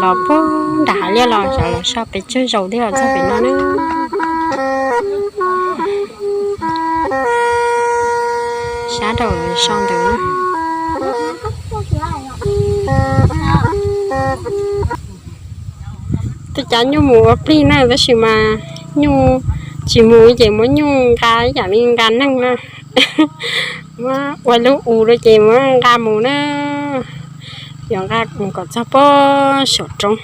Los puag nram hav liaj los xyov los so pes tsawg zaus thiab los txog pem no na. Sab rau so ntawd na. Tej cav nyuj mus ua plig na tab sis mas nyuj tsis mus ces muab nyuj nqa ib yam li nqa neeg na. Muab ua lub u rau ces muab nqa mus na. Yuav nqa mus kom txog puag saum roob.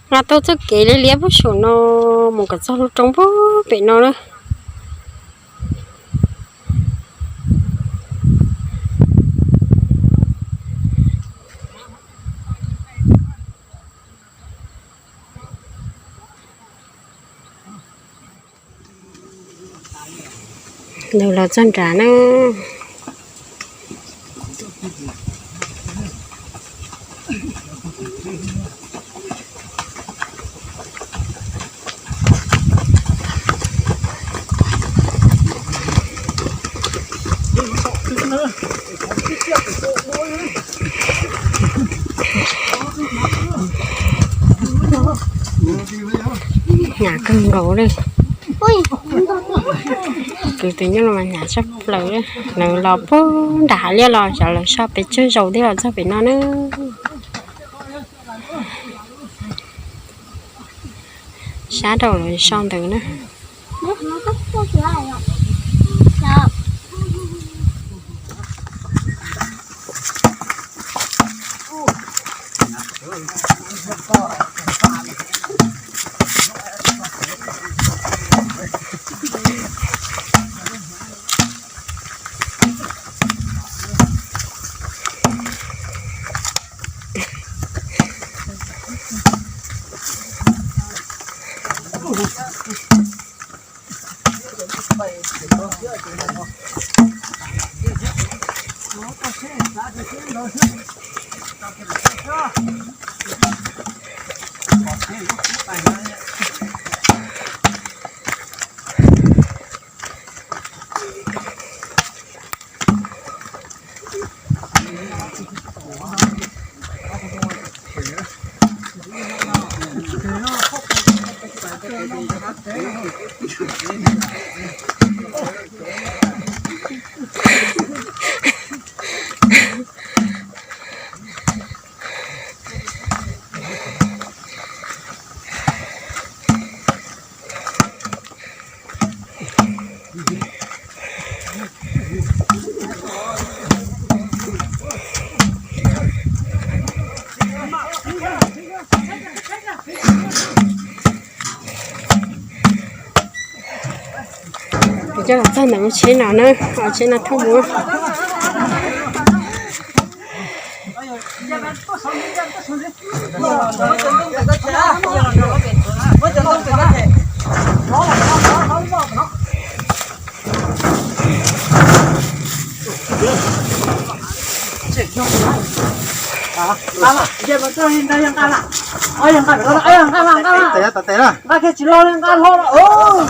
Nqa tau txoj kev liab liab puag saum no mus kom txog lub roob puag pem no na. Nws los txog nrad na. Hnyav kawg nkaus li. Kwv tus nyuj los mas hnyav tshaj plaws li. Nws los puag nram hav liaj los xyov los so pes tsawg zaus thiab los txog pem no na. Sab rau lawv so ntawd na. Coj los txog ntawm lub tsheb no na, lub tsheb no thauj mus. Nqa kiag tsis lo li, nqa hlo lawm.